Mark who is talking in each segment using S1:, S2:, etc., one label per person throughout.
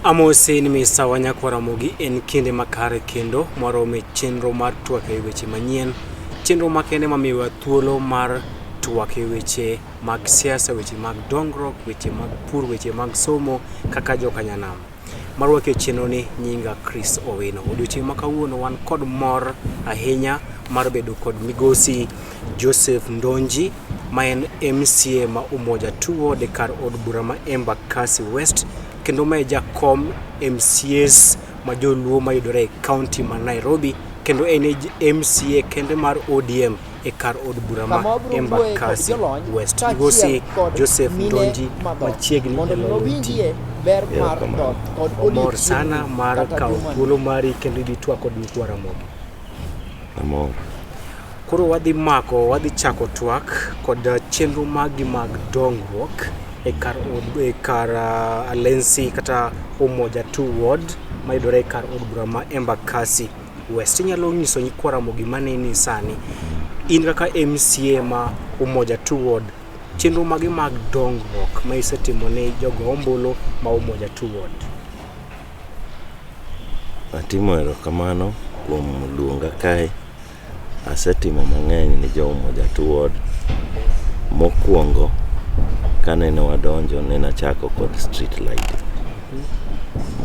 S1: Amosi ni misawa nyakwa Ramogi en kinde makare kendo mwaromo e chenro mar twak e weche manyien. Chenro makende mamiyowa thuolo mar twak e weche mag siasa, weche mag dongruok, weche mag pur, weche mag somo kaka jokanyanam. Marwaki e chenro ni nyinga Chris Owino. Odiochieng' ma kawuono wan kod mor ahinya mar bedo kod migosi Joseph Ndonji ma en MCA ma Umoja Two Ward e kar od bura ma Embakasi West kendo ma e jakom MCAs ma joluo mayudore e kaunti ma Nairobi kendo en e MCA kende mar ODM e kar od bura ma
S2: Kama wabiro wuoye kod
S1: Embakasi
S2: jolony
S1: West.
S2: kaachiel
S1: Migosi
S2: kod
S1: Joseph
S2: mine
S1: Ndonji
S2: madhoth
S1: machiegni
S2: mondo
S1: e
S2: mi
S1: loyo
S2: wawinjie ber mar
S3: Erokamano.
S2: dhoth kod
S1: Omor sana
S2: odiechiengni
S1: mar
S2: kata
S1: kawo
S2: jumani.
S1: thuolo mari kendo ibi twak kod nyikwa Ramogi.
S3: Amor.
S1: Koro wadhi mako, wadhi chako twak kod chenro magi mag dongruok e kar od, e kar Alensi kata Umoja Two Ward mayudore e kar od bura ma Embakasi West. Inyalo nyiso nyikwa Ramogi maneni sani, in kaka MCA ma Umoja Two Ward, chenro mage mag dongruok ma isetimo ne jogo ombulu ma Umoja Two Ward?
S3: Atimo erokamano kuom luonga kae. Asetimo mang'eny ni jo Umoja Two Ward. Mokwongo, kanene wadonjo, nene achako kod street lighting.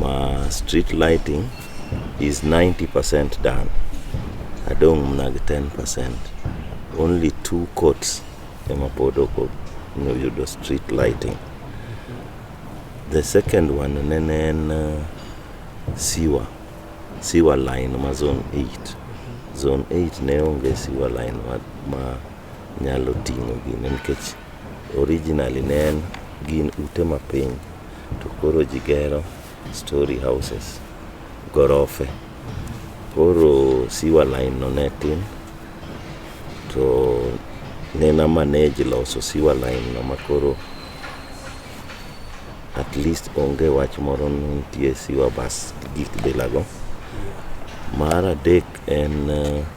S3: Ma street lighting is 90% done. Adong' mana gi 10%. Only two courts ema pod ok oyudo street lighting. The second one nene en sewer. Sewer line ma zone 8. Zone 8 ne onge sewer line ma nyalo ting'o gine nikech originally ne en gin ute mapiny to koro ji gero story houses, gorofe. Koro sewer line no ne tin to nena manage loso sewer line no makoro at least onge wach moro ni nitie sewer bus gik bilago. Mar adek en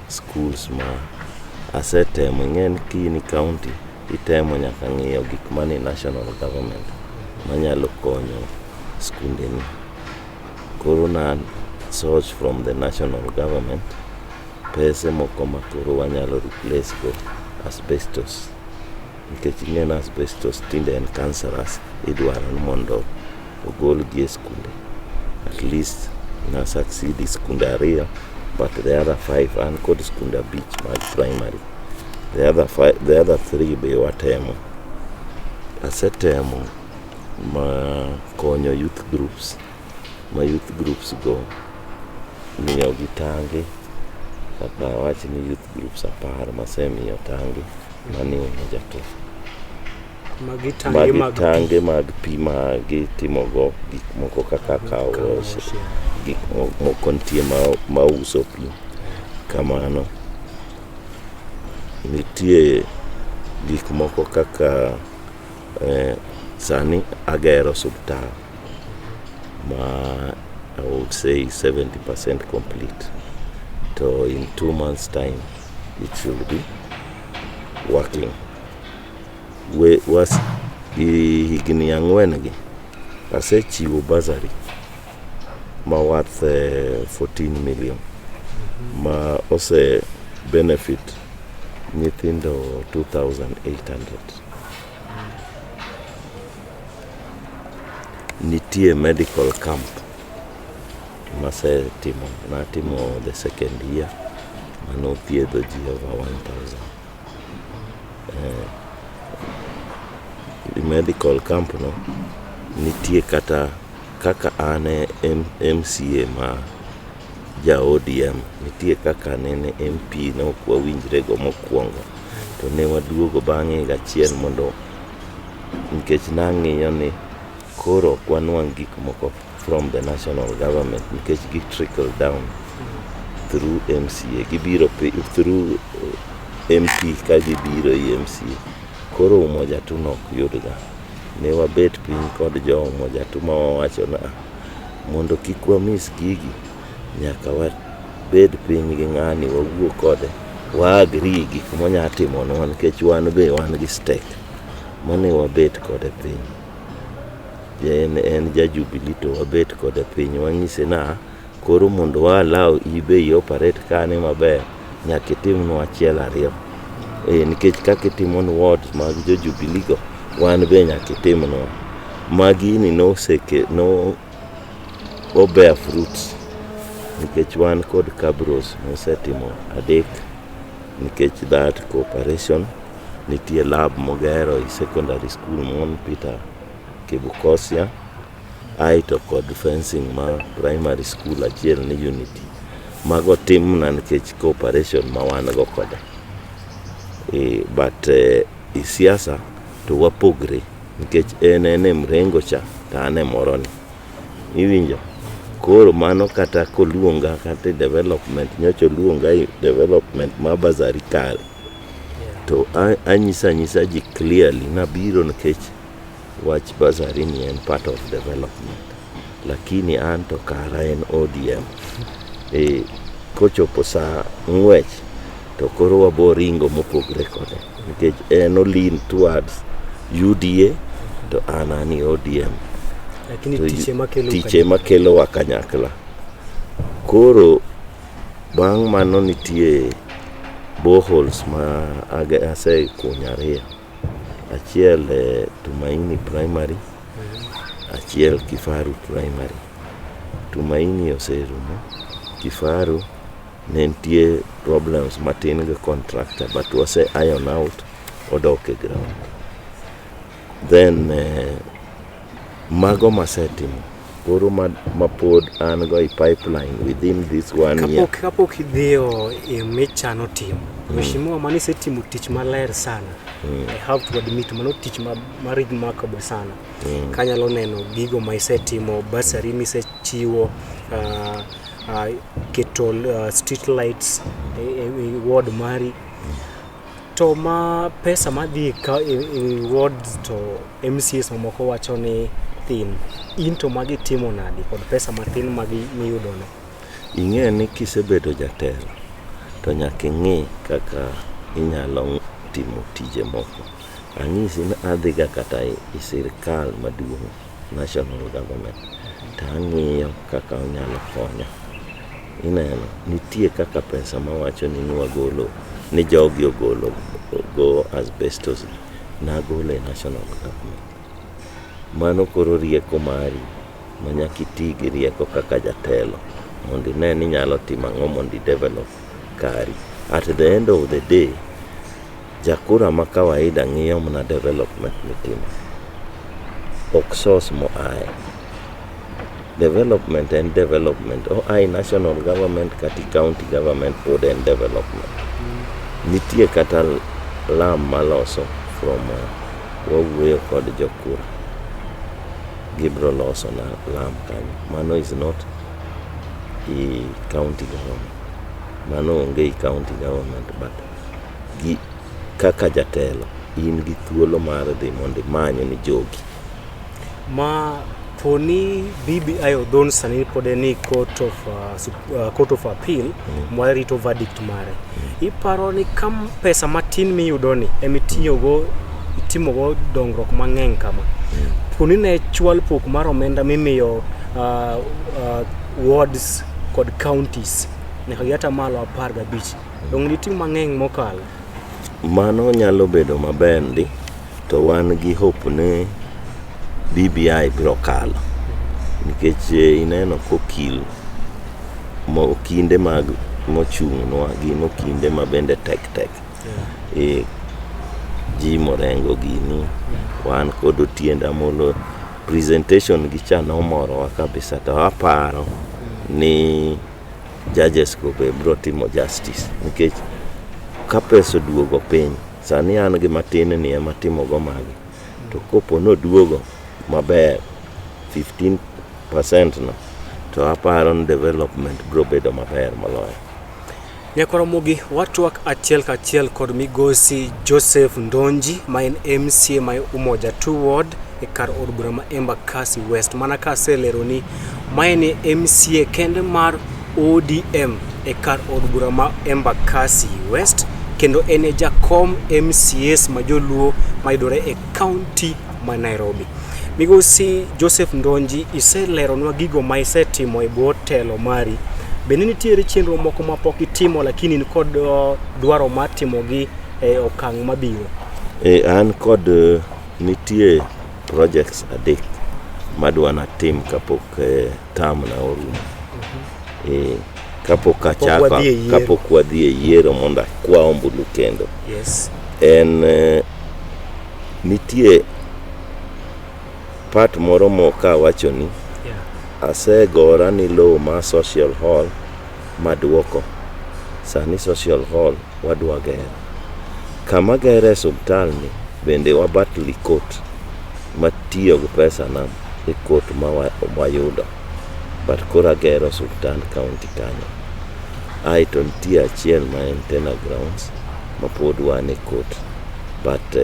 S3: schools ma asetemo ing'e ni ka in e county itemo nyaka ng'iyo gik manie national government manyalo konyo skundeni. Koro na source from the national government pese moko ma koro wanyalo replace go asbestos nikech ing'e ni asbestos tinde en cancerous idwaro ni mondo ogolgi e skunde. At least na succeed e skunde ariyo but the other five an kod skunde abich mag primary. The other five, the other three be watemo. Asetemo ma konyo youth groups ma youth groups go miyogi tange kaka awach ni youth groups 10 masemiyo tange manie Umoja Two.
S1: Magi tange
S3: Magi
S1: mag pi.
S3: tange mag pi ma gitimogo gik moko kaka car
S1: Car
S3: wash,
S1: wash, yeah.
S3: gik moko nitie ma uso pi kamano. Nitie gik moko kaka sani agero osuptal ma I would say 70% complete. To in 2 months time it should be working. We, was, higni 4 gi asechiwo bursary ma worth 14 million ma ose benefit nyithindo 2800. Nitie medical camp masetimo, natimo the second year manothiedho ji over 1000. Medical camp no nitie kata kaka an e MCA ma ja ODM, nitie kaka nene MP ne ok wawinjre go mokwongo to ne waduogo bang' higa achiel mondo nikech nang'iyo ni koro ok wanwang' gik moko from the national government nikech gi trickle down through MCA gibiro through MP ka gibiro i MCA koro Umoja Tu nok yudga. Ne wabet piny kod jo Umoja Tu ma wawacho ni "Ah, mondo kik wamis gigi nyaka wabed piny gi ng'ani wawuo kode wa agree gik monya timonwa nikech wan be wan gi stake mane wabet kode piny. En ja Jubilee to wabet kode piny wanyise na koro mondo wa allow ibe i operate kane maber nyaka itimnwa achiel ariyo nikech kaka itimo ni wards mag jo Jubilee go wan be nyaka itimnwa magini noseke no o bear fruits nikech wan kod cabros mosetimo adek nikech that cooperation. Nitie lab mogero e secondary school mon Peter Kibukosia, aeto kod fencing ma primary school achiel ni Unity. Mago timna nikech cooperation ma wan go kode. But e siasa to wapogre nikech en e mrengo cha to an e moroni. Iwinjo? Koro mano kata koluonga kata e development, nyocha oluonga e development ma bursary kare. To anyisa anyisa ji clearly nabiro nikech wach bursary ni en part of development. Lakini an to kara en ODM. Kochopo saa ng'wech to koro wabo ringo mopogre kode nikech en o lean towards UDA to an e ODM.
S1: Lakini
S3: To
S1: tich ema kelo
S3: tich ema kelowa kanyakla. Koro bang' mano nitie boreholes ma asekunyo ariyo. Achiel e Tumaini Primary, achiel Kifaru Primary. Tumaini oserumo, Kifaru ne nitie problems matin gi contractor but wase iron out odok e ground. Then mago masetimo koro ma pod an go e pipeline within this one year.
S1: Kapok idhiyo e michano timo, Mheshimiwa, mano isetimo tich maler sana. I have to admit, mano tich ma remarkable sana. Kanyalo neno gigo ma isetimo, bursary misechiwo, keto street lights e ward mari. To ma pesa madhi e wards to MCAs mamoko wacho ni thin. In to magi timo nadi kod pesa matin magi miyudono?
S3: Ing'e ni kisebedo jatelo to nyaka ing'i kaka inyalo timo tije moko. Anyisi ni adhiga kata e sirkal maduong', national government, to ang'iyo kaka onyalo konya. Ineno, nitie kaka pesa mawacho ni nwagolo ni jogi ogolo go asbestos nagolo e national government. Mano koro rieko mari ma nyaka iti gi rieko kaka jatelo mondo ine ni inyalo timo ang'o mondo i develop kari. At the end of the day, jakura ma kawaida ng'iyo mana development mitimo, ok source moaye. Development en development, oa e national government kata county government pod en development. Nitie kata lam maloso from wawuoyo kod jokura, gibro loso na lam kanyo. Mano is not i county government. Mano onge i county government but gi kaka jatelo in gi thuolo mar dhi mondo imany ni jogi.
S1: Ma poni BBI odhon sani pod en e court of appeal mwarito verdict mare. Iparo ni ka pesa matin miyudo ni emitiyogo itimogo dongruok mang'eny kama. Poni ne chwal pok mar omenda mimiyo wards kod counties nyaka gi 15%. Dong' nitim mang'eny mokalo.
S3: Mano nyalo bedo maber ndi to wan gi hope ni BBI biro kalo nikech ineno kokil okinde mag mochung'nwa gin okinde ma bende tek tek. Jim Orengo gini wan kod Otiende Amollo presentation gi cha nomorowa kabisa to aparo ni judges go be biro timo justice nikech ka pesa oduogo piny sani an gi matin ni ema timogo magi to kopo noduogo maber 15% no to aparo ni development biro bedo maber moloyo.
S1: Nyakoromogi watwak achiel kachiel kod migosi Joseph Ndonji ma en MCA ma Umoja 2 Ward e kar od bura ma Embakasi West. Mana ka aselero ni ma en MCA kende mar ODM e kar od bura ma Embakasi West kendo en e jakom MCAs ma joluo mayudore e kaunti ma Nairobi. Migosi Joseph Ndonji, iseleronwa gigo ma isetimo e bwo telo mari. Bende nitiere chenro moko ma pok itimo lakini in kod dwaro mar timogi e okang' mabiro?
S3: E, an kod nitie projects adek madwa natim kapok term na orumo. E, kapok achako
S1: wadhi e yiero.
S3: Kapok wadhi e yiero mondo akwa ombulu kendo. En nitie part moro moka wacho ni asegora ni lowo mar social hall maduoko. Sani social hall wadwa gero. Kama gere osiptal ni bende wabatli court matiyo gi pesa na e court ma wayudo. But koro agero osiptand county kanyo. Aeto nitie achiel ma en Tena Grounds ma pod wan e court. But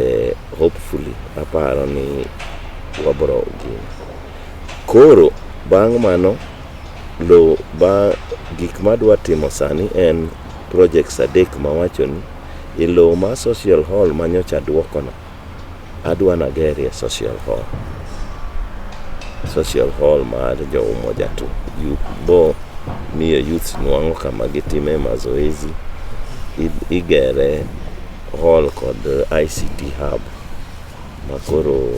S3: hopefully aparo ni wabro gino. Koro bang' mano lo ba gik madwa timo sani en projects adek mawacho ni e lowo mar social hall manyocha aduokono adwa nagerie social hall. Social hall mar jo Umoja tu bo miyo youths nwang'o kama gitime mazoezi. Igere hall kod ICT hub ma koro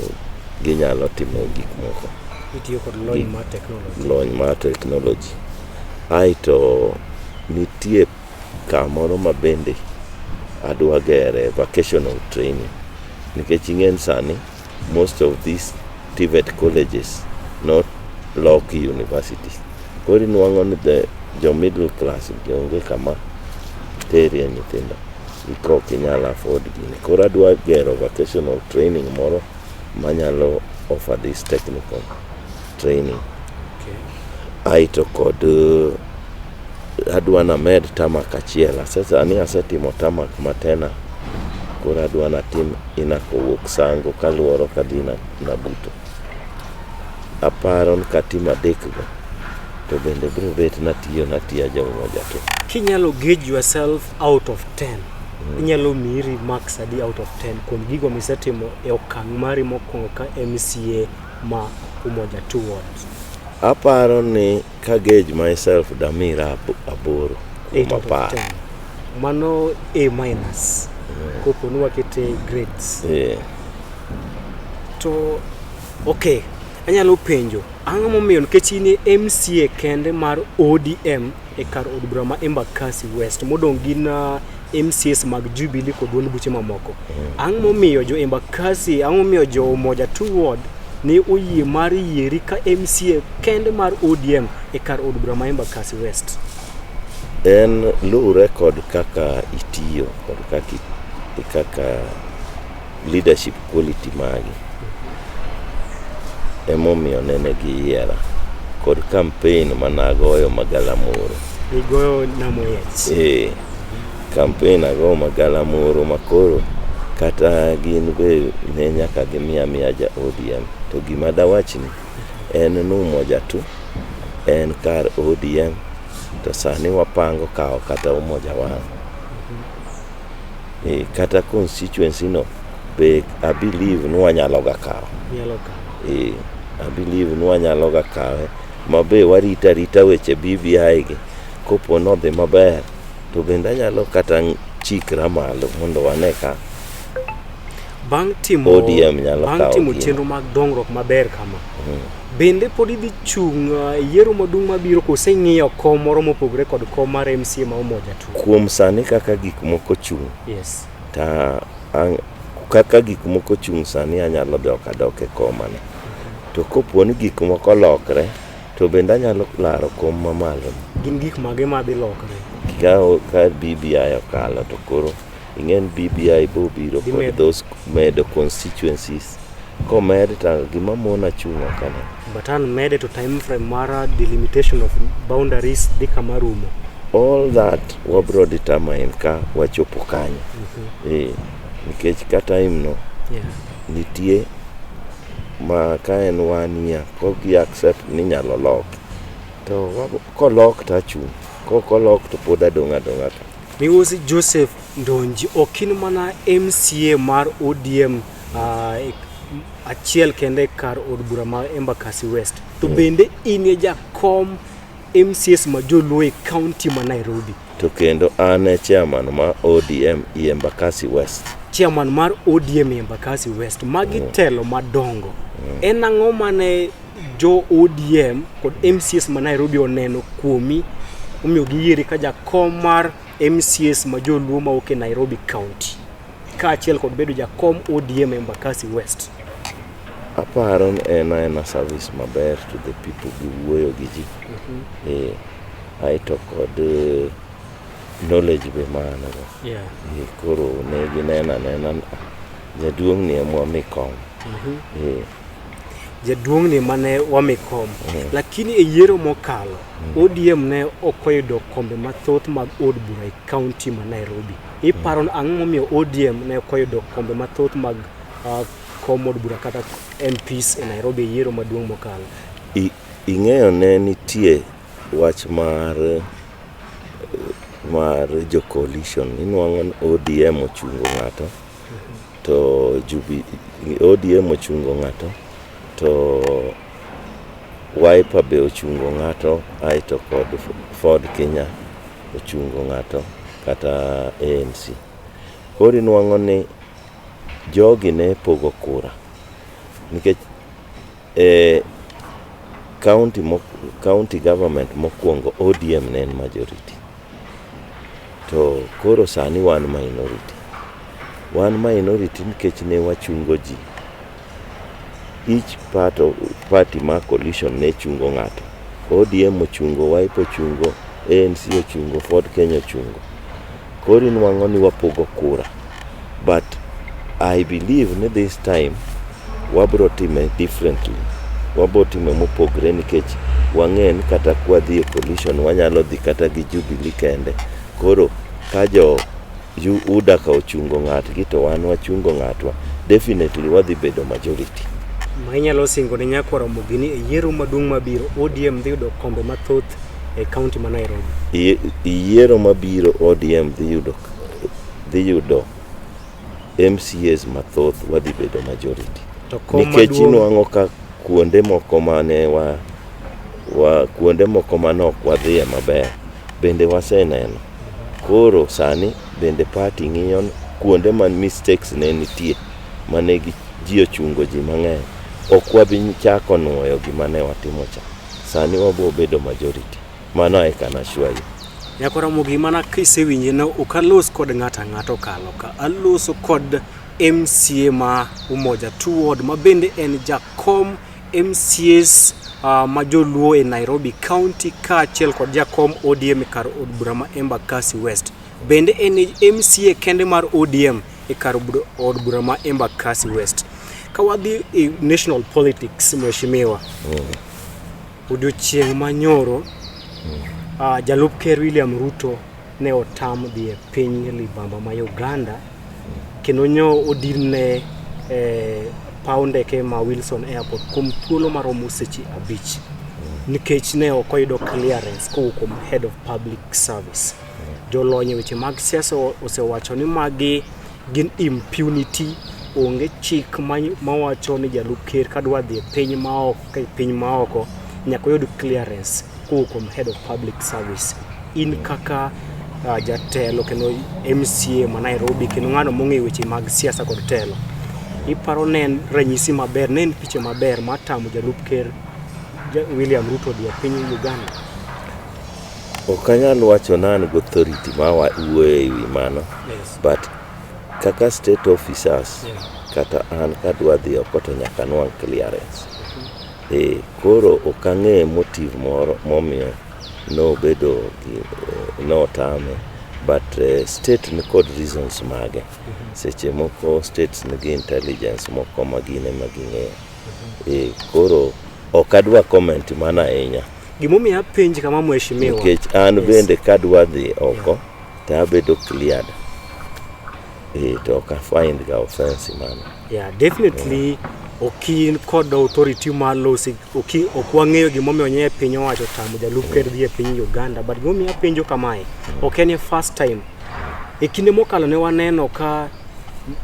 S3: ginyalo timo gik moko.
S1: Itiyo kod lony mar technology.
S3: Lony mar technology. Aeto nitie kamoro ma bende adwa gere vocational training nikech ing'e sani most of these TVET colleges not loki universities. Koro inuang'o ni the jo middle class gi onge kama terie nyithindo ok inyal afford gini. Koro adwa gero vocational training moro manyalo offer this technical training. Aeto kod adwa named tarmac achiel. Sani asetimo tarmac matena, koro adwa natim ina kowuok Sango kaluoro kadhi Nabuto. Aparo ni katimo adek go to bende biro bet natiyo natiya jo Umoja tu.
S1: Kinyalo gauge yourself out of 10, inyalo miri marks adi out of 10 kuom gigo misetimo e okang' mari mokwongo ka MCA ma Umoja 2 ward?
S3: Aparo ni ka gauge myself damira 8 kuom
S1: 8 out of
S3: 10.
S1: 10. Mano A minus kopo ni wakete grades. To okay, anyalo penjo ang'o momiyo nikech in e MCA kende mar ODM e kar od bura ma Embakasi West, modong' gin MCAs mag Jubilee kod duond buche mamoko. Ang'o momiyo jo Embakasi, ang'o momiyo jo Umoja 2 ward ne oyie mar yieri ka MCA kende mar ODM e kar od bura ma Embakasi West?
S3: En luwre kod kaka itiyo kod kaka leadership quality magi emomiyo nene giyiera kod campaign managoyo magalamoro.
S1: Nigoyo Namoyech.
S3: Ee, campaign agoyo magalamoro makoro kata gin be ne nyaka gimiya miya ja ODM. To gima dawachni en ni Umoja tu en kar ODM to sani wapango kawo kata Umoja One. E, kata constituency no be I believe ni wanyalo ga kawo.
S1: Nyalo kawo.
S3: E, I believe ni wanyalo ga kawe ma be warito arita weche BBI gi kopo nodhi maber to bende anyalo kata chikra malo mondo wane ka
S1: Bang' timo
S3: ODM nyalo
S1: bang'
S3: kawo
S1: timo
S3: gino.
S1: Chenro mag dongruok maber kama, bende pod idhi chung' e yiero maduong' mabiro kose ing'iyo kom moro mopogore kod kom mar MCA ma Umoja tu?
S3: Kuom sani kaka gik moko chung' ta kaka gik moko chung' sani anyalo dok adok e komani. To kopo ni gik moko olokre to bende anyalo laro kom mamalo.
S1: Gin gik mage madhi lokre?
S3: Ka BBI okalo to koro ing'e ni BBI bo biro
S1: Dhi
S3: kod those medo constituencies komed to gima mona chung' ok ane.
S1: But an mede to time frame mar delimitation of boundaries dhi kama rumo.
S3: All that wabro determine ka wachopo kanyo. Eh, nikech ka time no nitie ma ka en one year kogi accept ni inyalo lok to kolok to achung', kok olok to pod adong' adong'a ka.
S1: Migosi Joseph Ndonji, ok in mana MCA mar ODM achiel kende kar od bura ma Embakasi West. To bende in e jakom MCAs ma joluo e county ma Nairobi.
S3: To kendo an e chairman ma ODM i Embakasi West.
S1: Chairman mar ODM e Embakasi West. Magi telo madongo. En ang'o mane jo ODM kod MCAs ma Nairobi oneno kuomi omiyo giyieri ka jakom mar MCAs ma joluo mawuok e Nairobi County kaachiel kod bedo jakom ODM e Embakasi West?
S3: Aparo ni en aena service maber to the people gi wuoyo gi ji. Aeto kod knowledge be ma an go. Koro ne gineno anena ni jaduong' ni ema wami kom.
S1: Jaduong' ni mane wami kom. Lakini e yiero mokalo, ODM ne ok oyudo kombe mathoth mag od bura e county ma Nairobi. Iparo ni ang'o momiyo ODM ne ok oyudo kombe mathoth mag kom od bura kata MPs e Nairobi e yiero maduong' mokalo?
S3: Ing'eyo ne nitie wach mar jo coalition. Inuang'o ni ODM ochungo ng'ato to ODM ochungo ng'ato to Wiper be ochungo ng'ato, aeto kod Ford Kenya ochungo ng'ato kata ANC. Koro inuang'o ni jogi ne pogo kura nikech e county government mokwongo ODM ne en majority. To koro sani wan minority. Wan minority nikech ne wachungo ji. Each part of party mar coalition ne chungo ng'ato. ODM ochungo, Wiper ochungo, ANC ochungo, Ford Kenya ochungo. Koro inuang'o ni wapogo kura. But I believe ni this time wabro time differently. Wabro time mopogre nikech wang'e ni kata kwadhi e coalition wanyalo dhi kata gi Jubilee kende. Koro ka jo UDA ka ochungo ng'atgi to wan wachungo ng'atwa, definitely wadhi bedo majority.
S1: Ma inyalo singo ne nyakwar Ramogi ni e yiero maduong' mabiro ODM dhi yudo kombe mathoth e county ma Nairobi.
S3: Yiero mabiro ODM dhi yudo MCAs mathoth, wadhi bedo majority.
S1: To kom
S3: Nikech
S1: maduong'
S3: inuang'o ka kuonde moko mane wa kuonde moko mane ok wadhiye maber bende waseneno. Koro sani bende party ng'iyo kuonde ma mistakes ne nitie mane ji ochungo ji mang'eny. Ok wabi chako nuoyo gima ne watimo cha. Sani wabo bedo majority. Mano I can assure you.
S1: Nyakwar Ramogi, mana kisewinje no ok alos kod ng'ato ang'ata okalo ka. Aloso kod MCA ma Umoja 2 Ward ma bende en jakom MCAs ma joluo e Nairobi County kaachiel kod jakom ODM e kar od bura ma Embakasi West. Bende en MCA kende mar ODM e kar od bura ma Embakasi West. Ka wadhi e national politics, mheshimiwa, odiochieng' manyoro jalup ker William Ruto ne otam dhi e piny libamba ma Uganda kendo nyo odinne paw ndeke ma Wilson Airport kuom thuolo maromo seche 5 nikech ne ok oyudo clearance kowuok kuom head of public service. Jolony e weche mag siasa osewacho ni magi gin impunity, onge chik mawacho ni jalup ker kadwa dhi e piny maoko, e piny maoko nyaka oyud clearance kowuok kuom head of public service. In kaka jatelo kendo MCA ma Nairobi kendo ng'ano mong'eyo weche mag siasa kod telo, iparo ne en ranyisi maber, ne en picha maber mar tamo jalup ker William Ruto dhi e piny Uganda?
S3: Ok anyal wacho ni an gi authority ma wuoyo e wi mano. But kaka state officers, kata an kadwa dhi oko to nyaka nwang' clearance. Koro ok ang'e motive moro momiyo nobedo gi notame, but state ni kod reasons mage. Seche moko states nigi intelligence moko ma gin ema ging'eyo. Koro ok adwa comment mano ahinya.
S1: Gimomiyo apenji kama, mheshimiwa.
S3: Nikech an bende kadwa dhi oko to abedo cleared. To ok a find ga offense mano.
S1: Yeah, definitely ok in kod authority mar losi, ok wang'eyo gimomiyo nye piny owacho tamo jalup ker dhi e piny Uganda, but gimomiyo apenjo kamae, ok en e first time. E kinde mokalo ne waneno ka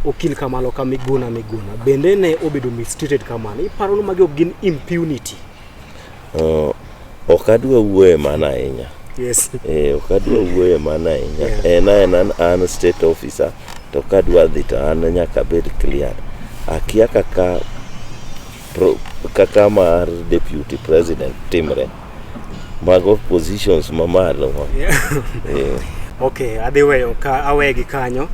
S1: Okil Kamalo ka Miguna Miguna bende ne obedo mistreated kamano. Iparo ni magi ok gin impunity?
S3: Ok adwa wuoye mano ahinya. Ok adwa wuoye mano ahinya. En aena an state officer to kadwa dhi to an nyaka abed clear. Akia kaka kaka mar deputy president timre. Mago positions mamalo.
S1: Okay, adhi weyo ka awegi kanyo.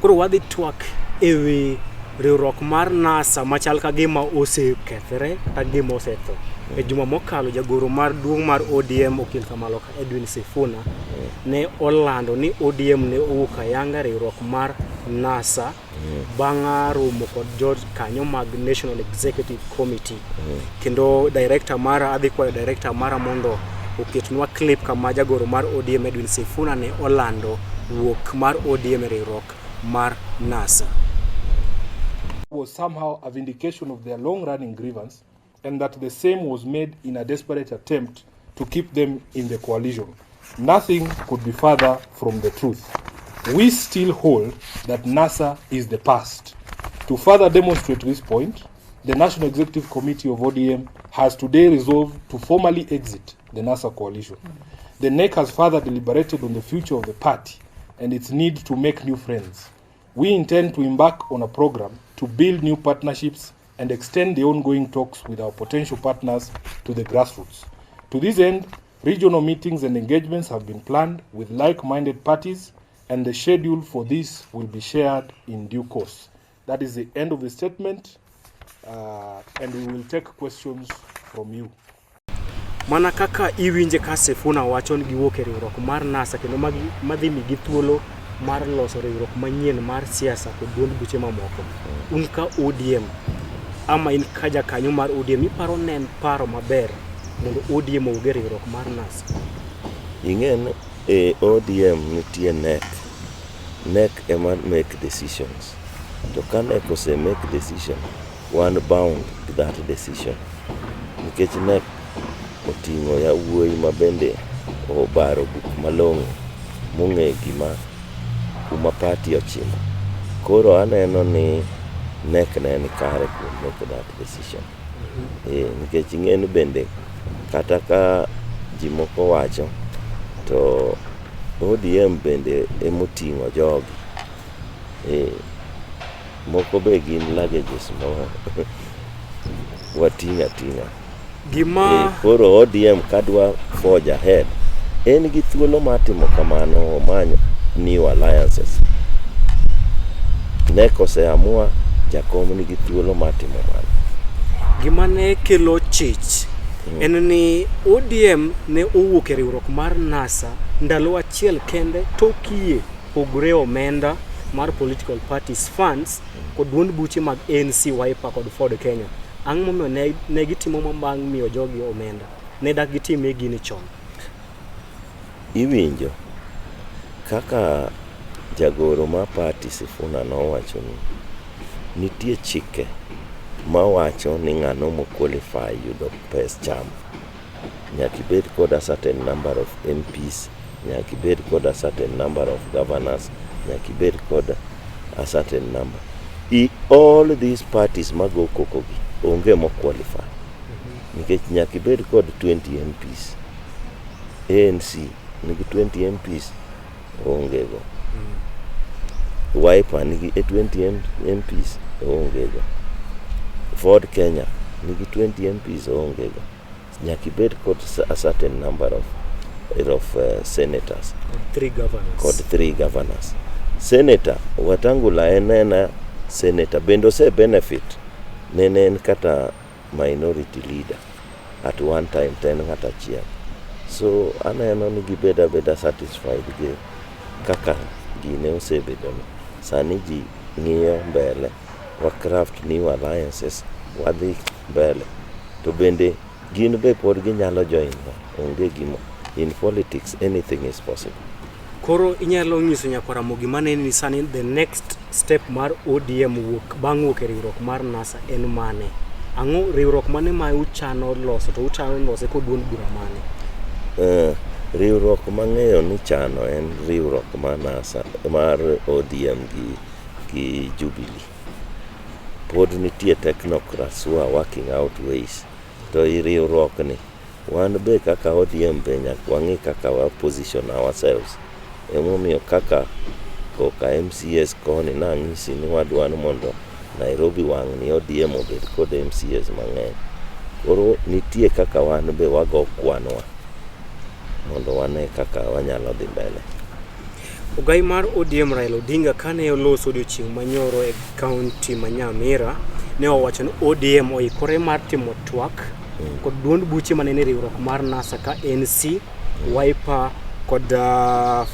S1: Koro wadhi twak ewi riwruok mar NASA machal ka gima osekethre kata gima osetho. E juma mokalo jagoro mar duong' mar ODM Okil Kamalo ka Edwin Sifuna ne olando ni ODM ne owuok ayanga riwruok mar NASA bang' romo kod jokanyo mag National Executive Committee. Kendo director mara adhi kwayo director mara mondo oketnwa clip kama jagoro mar ODM Edwin Sifuna ne olando wuok mar ODM e riwruok mar NASA.
S2: Was somehow a vindication of their long-running grievance, and that the same was made in a desperate attempt to keep them in the coalition. Nothing could be further from the truth. We still hold that NASA is the past. To further demonstrate this point, the National Executive Committee of ODM has today resolved to formally exit the NASA coalition. The NEC has further deliberated on the future of the party and its need to make new friends. We intend to embark on a program to build new partnerships and extend the ongoing talks with our potential partners to the grassroots. To this end, regional meetings and engagements have been planned with like-minded parties, and the schedule for this will be shared in due course. That is the end of the statement, and we will take questions from you.
S1: Mana kaka iwinje ka Sifuna wacho ni giwuok e riwruok mar NASA kendo madhi migi thuolo mar loso riwruok manyien mar siasa kod duond buche mamoko. Un ka ODM ama in ka jakanyo mar ODM iparo ne en paro maber mondo ODM owuog e riwruok mar NASA?
S3: Ing'e ni e ODM nitie NEC. NEC ema make decisions. To ka NEC ose make decision, wan bound with that decision. Nikech NEC oting'o yawuoyi ma bende obaro buk malong'o mong'e gima kuma party ochimo. Koro aneno ni NEC ne ni kare kuom make that decision. Nikech ing'e ni bende kata ka ji moko wacho to ODM bende emoting'o jogi. Moko be gin luggages ma wating'o ating'a.
S1: Gima
S3: Koro ODM kadwa forge ahead, en gi thuolo mar timo kamano, omany new alliances. NEC oseamua, jakom nigi thuolo mar timo mano.
S1: Gima ne kelo chich en ni ODM ne owuok e riwruok mar NASA ndalo achiel kende tok yie pogore omenda mar political parties funds kod duond buche mag ANC, Wiper kod Ford Kenya. Ang'o momiyo ne gitimo ma bang' miyo jogi omenda? Ne dak gitime gini chon.
S3: Iwinjo kaka jagoro mar party Sifuna nowacho ni nitie chike mawacho ni ng'ano mo qualify yudo pes chama. Nyaka ibed kod a certain number of MPs, nyaka ibed kod a certain number of governors, nyaka ibed kod a certain number. All these parties mago koko gi onge mo qualify. Nikech nyaka ibed kod 20 MPs. ANC nigi 20 MPs onge go. Wiper nigi 20 MPs onge go. Ford Kenya nigi 20 MPs onge go. Nyaka ibed kod a certain number of senators.
S1: Kod 3 governors.
S3: Kod 3 governors. Senator Wetangula en ena senator bende ose benefit nene en kata minority leader at one time to en ng'at achiel. So aneno ni gibed abeda satisfied gi kaka gine osebedo no. Sani ji ng'iyo mbele, wa craft new alliances, wadhi mbele. To bende gin be pod ginyalo join wa, onge gimo. In politics anything is possible.
S1: Koro inyalo nyiso nyakwar Ramogi maneni ni sani the next step mar ODM wuok bang' wuok e riwruok mar NASA en mane? Ang'o riwruok mane ma uchano loso to uchano lose kod duond bura mane?
S3: Riwruok mang'eyo ni chano en riwruok mar NASA mar ODM gi gi Jubilee. Pod nitie technocrats who are working out ways. To i riwruok ni, wan be kaka ODM be nyaka wang'i kaka wa position ourselves. Emomiyo kaka koka MCAs koni nang'isi ni wadwa ni mondo Nairobi wang' ni ODM obed kod MCAs mang'eny. Koro nitie kaka wan be wago kwanwa mondo wane kaka wanyalo dhi mbele.
S1: Ogai mar ODM Raila Odinga kane oloso odiochieng' manyoro e kaunti ma Nyamira ne owacho ni ODM oikore mar timo twak kod duond buche manene riwruok mar NASA ka NC, Wiper kod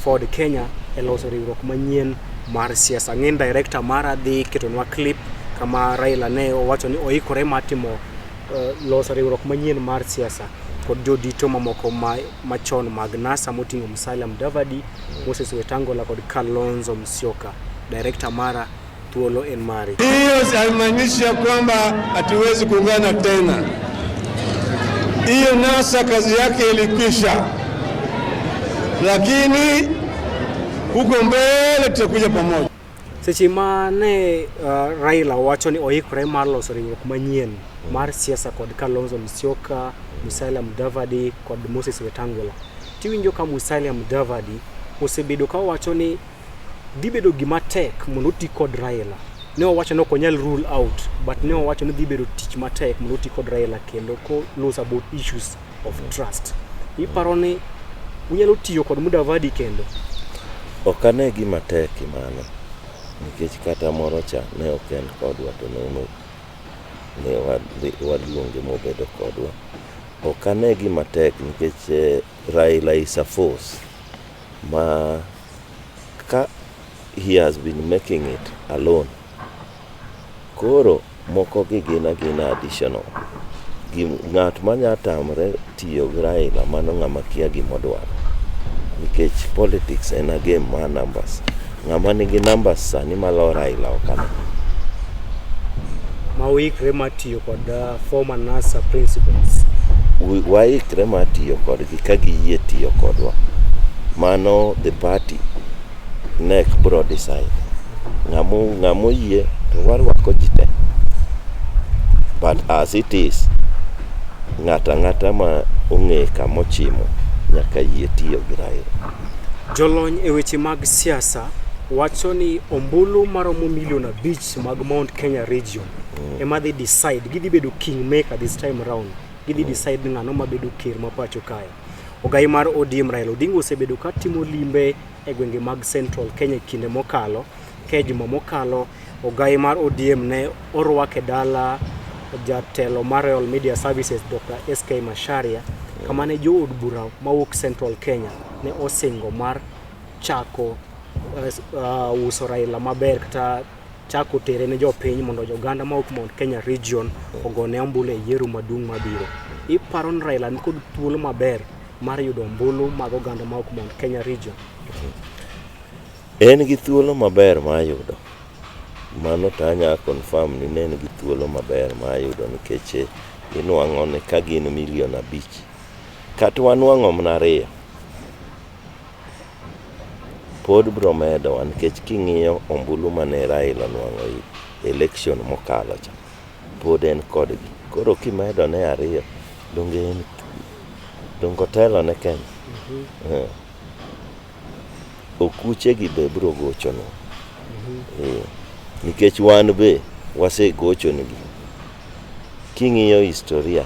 S1: Ford Kenya e loso riwruok manyien mar siasa. Ang'e ni director mara dhi ketonwa clip kama Raila ne owacho ni oikore mar timo loso riwruok manyien mar siasa kod jodito mamoko machon mag NASA moting'o Musalia Mudavadi, Moses Wetangula kod Kalonzo Musyoka. Director mara, thuolo en mari.
S4: Hiyo haimaanishi ya kwamba hatuwezi kuungana tena. Hiyo NASA kazi yake ilikwisha, lakini huko mbele tutakuja pamoja.
S1: Seche ma ne Raila wacho ni oikore mar loso riwruok manyien mar siasa kod Kalonzo Musyoka, Musalia Mudavadi kod Moses Wetangula. Tiwinjo ka Musalia Mudavadi osebedo ka wacho ni dhi bedo gima tek mondo oti kod Raila. Ne owacho ni ok onyal rule out, but ne owacho ni dhi bedo tich matek mondo oti kod Raila kendo ko los about issues of trust. Iparo ni unyalo tiyo kod Mudavadi kendo?
S3: Ok ane gima tek mano, nikech kata moro cha ne ok en kodwa to ne waluonge mobedo kodwa. Ok ane gima tek nikech Raila is a force ma ka he has been making it alone. Koro moko gi gin agina additional. Ng'at manya tamre tiyo gi Raila mano ng'ama kia gimodwaro. Nikech politics en a game mar numbers. Ng'ama nigi numbers sani malo Raila ok ane.
S1: Ma uikre mar tiyo kod former NASA principals.
S3: Waikre mar tiyo kodgi ka giyie tiyo kodwa. Mano the party NEC bro decide. Ng'amo yie to warwako ji te. But as it is, ng'ato ang'ata ma ong'e kamochimo nyaka yie tiyo gi Raila.
S1: Jolony e weche mag siasa wacho ni ombulu maromo milion 5 mag Mount Kenya region ema dhi decide, gidhi bedo kingmaker this time round. Gidhi decide ni ng'ano mabedo ker ma pacho kae. Ogai mar ODM Raila Odinga osebedo ka timo limbe e gwenge mag Central Kenya e kinde mokalo. Ke juma mokalo, ogai mar ODM ne orwak e dala jatelo mar Royal Media Services Dr. SK Macharia, kama ne jood bura mawuok Central Kenya ne osingo mar chako uso Raila maber kata chako tere ne jopiny mondo joganda mawuok Mount Kenya region ogone ombulu e yiero maduong' mabiro. Iparo ni Raila nikod thuolo maber mar yudo ombulu mag oganda mawuok Mount Kenya region?
S3: En gi thuolo maber mar yudo. Mano to anya confirm ni ne en gi thuolo maber mar yudo nikech inwang'o ni ka gin milion 5 kata wanwang'o mana 2 pod bro medowa nikech king'iyo ombulu mane Raila onwang'o e election mokalo cha pod en kodgi. Koro kimedo ne 2 donge en donge otelo ne Kenya? Okuche gi be bro gochonwa. Nikech wan be wasegochonegi. King'iyo historia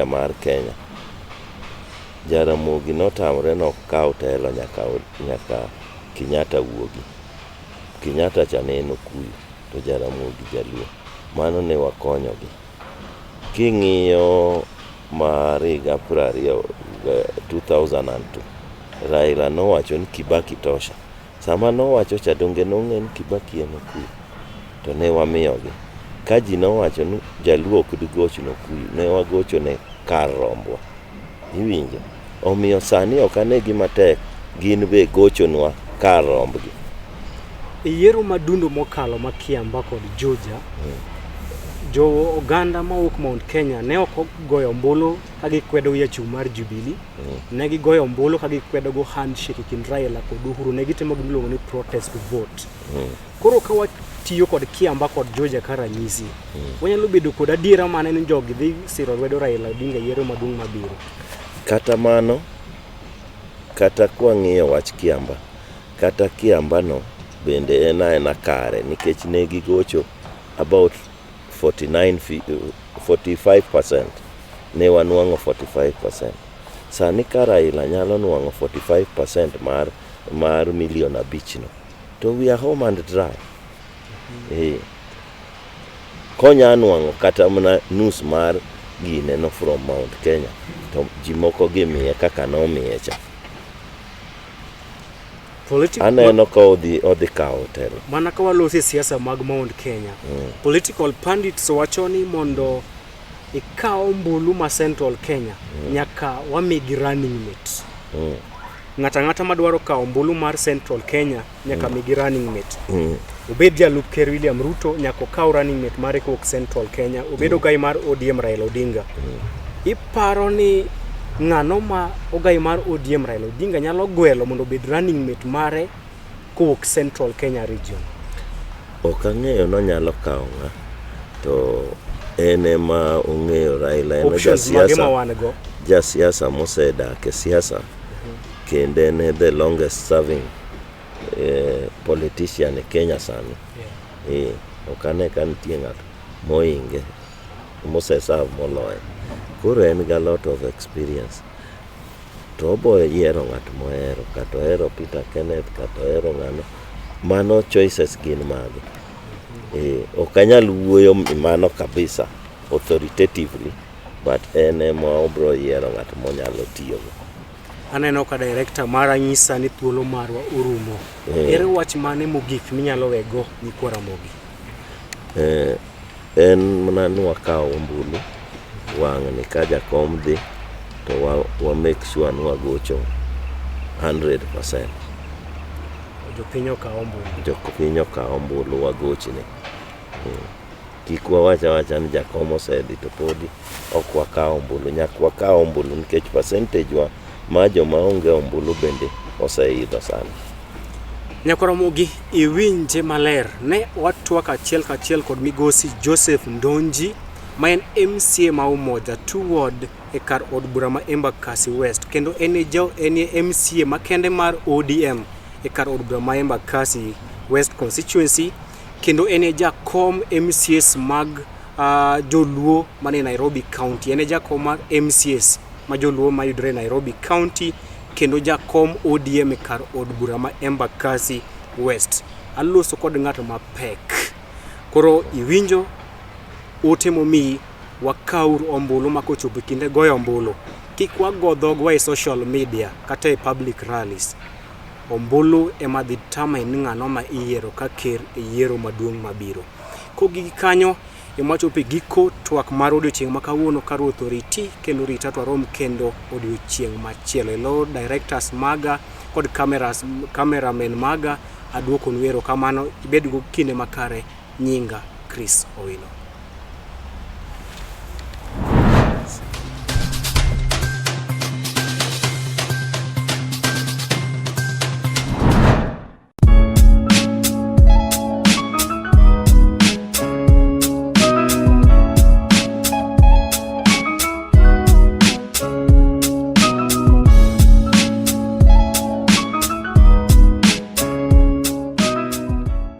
S3: mar Kenya, Jaramogi notamre nok kaw telo nyaka Kenyatta wuogi. Kenyatta cha ne en Okuyu to Jaramogi Jaluo. Mano ne wakonyogi. King'iyo mar higa 20 2002, Raila nowacho ni Kibaki tosha. Sama nowacho cha donge nong'e ni Kibaki en Okuyu? To ne wamiyogi. Ka ji nowacho ni Jaluo ok digoch ne Okuyu, ne wagocho ne kar rombwa. Iwinjo? Omiyo sani ok ane gima tek gin be gochonwa kar rombgi.
S1: E yiero madundo mokalo ma Kiambaa kod Juja, Jo oganda mawuok Mount Kenya ne ok ogoyo ombulu ka gikwedo jachung' mar Jubilee. Ne gigoyo ombulu ka gikwedo go handshake e kind Raila kod Uhuru. Ne gitimo gima iluongo ni protest vote. Koro ka watiyo kod Kiambaa kod Juja ka ranyisi, wanyalo bedo kod adiera mane ni jogi dhi siro lwedo Raila Odinga e yiero maduong' mabiro?
S3: Kata mano, kata kwang'iyo wach Kiambaa, kata Kiambaa no bende en aena kare nikech ne gigocho about 49 45%, ne wanwang'o 45%. Sani ka Raila nyalo nwang'o 45% mar milion 5 no, to we are home and dry. Konya nwang'o kata mana nus mar gine no from Mount Kenya, to ji moko gimiye kaka nomiye cha. Aneno ka odhi kawo telo.
S1: Mana ka waloso e siasa mag Mount Kenya, political pundits wacho ni mondo ikaw ombulu ma Central Kenya, nyaka wamigi running mate. Ng'ato ang'ata madwaro kawo ombulu mar Central Kenya nyaka migi running mate. Obed jalup ker William Ruto, nyaka okaw running mate mare kowuok Central Kenya. Obed ogai mar ODM Raila Odinga. Iparo ni ng'ano ma ogai mar ODM Raila Odinga nyalo gwelo mondo obed running mate mare kowuok Central Kenya region?
S3: Ok ang'eyo nonyalo kawo ng'a, to en ema ong'eyo. Raila en
S1: Options mage ma wan go?
S3: jasiasa mosedak e siasa kendo en e the longest serving politician e Kenya sani. Ok ane ka nitie ng'ato moinge moseserve moloye. Koro en gi a lot of experience. To obo yiero ng'at mohero, kata ohero Peter Kenneth, kata ohero ng'ano. Mano choices gin mage. Ok anyal wuoyo mano kabisa authoritatively, but en ema obro yiero ng'at monyalo tiyogo.
S1: Aneno ka director mara nyisa ni thuolo marwa orumo. Ere wach mane mogik minyalo wego nyikwa Ramogi?
S3: En mana ni wakaw ombulu wang'ni ka jakom dhi to wa make sure ni wagocho 100%.
S1: Jopiny okaw ombulu.
S3: Jopiny okaw ombulu wagochne. Kik wawach awacha ni jakom osedhi to podi ok wakaw ombulu. Nyaka wakaw ombulu nikech percentage wa mar joma onge ombulu bende oseidho sani.
S1: Nyakwa Ramogi, iwinje maler. Ne watwak achiel kachiel kod migosi Joseph Ndonji ma en MCA ma Umoja 2 Ward e kar od bura ma Embakasi West kendo en e MCA makende mar ODM e kar od bura ma Embakasi West Constituency kendo en e jakom MCAs mag joluo manie Nairobi County. En e jakom mar MCAs ma joluo mayudore e Nairobi County kendo jakom ODM e kar od bura ma Embakasi West. Aloso kod ng'ato mapek. Koro iwinjo ote momiyi, wakawuru ombulu ma kochopo kinde goyo ombulu kik wago dhogwa e social media kata e public rallies. Ombulu ema dhi determine ni ng'ano ma iyiero ka ker e yiero maduong' mabiro. Kogik kanyo ema wachopo e giko twak mar odiochieng' ma kawuono. Ka Ruoth oriti kendo orita to warom kendo odiochieng' machielo. E lo directors maga kod cameras, cameramen maga aduokonu erokamano. Ibed go kinde makare. Nyinga Chris Owino.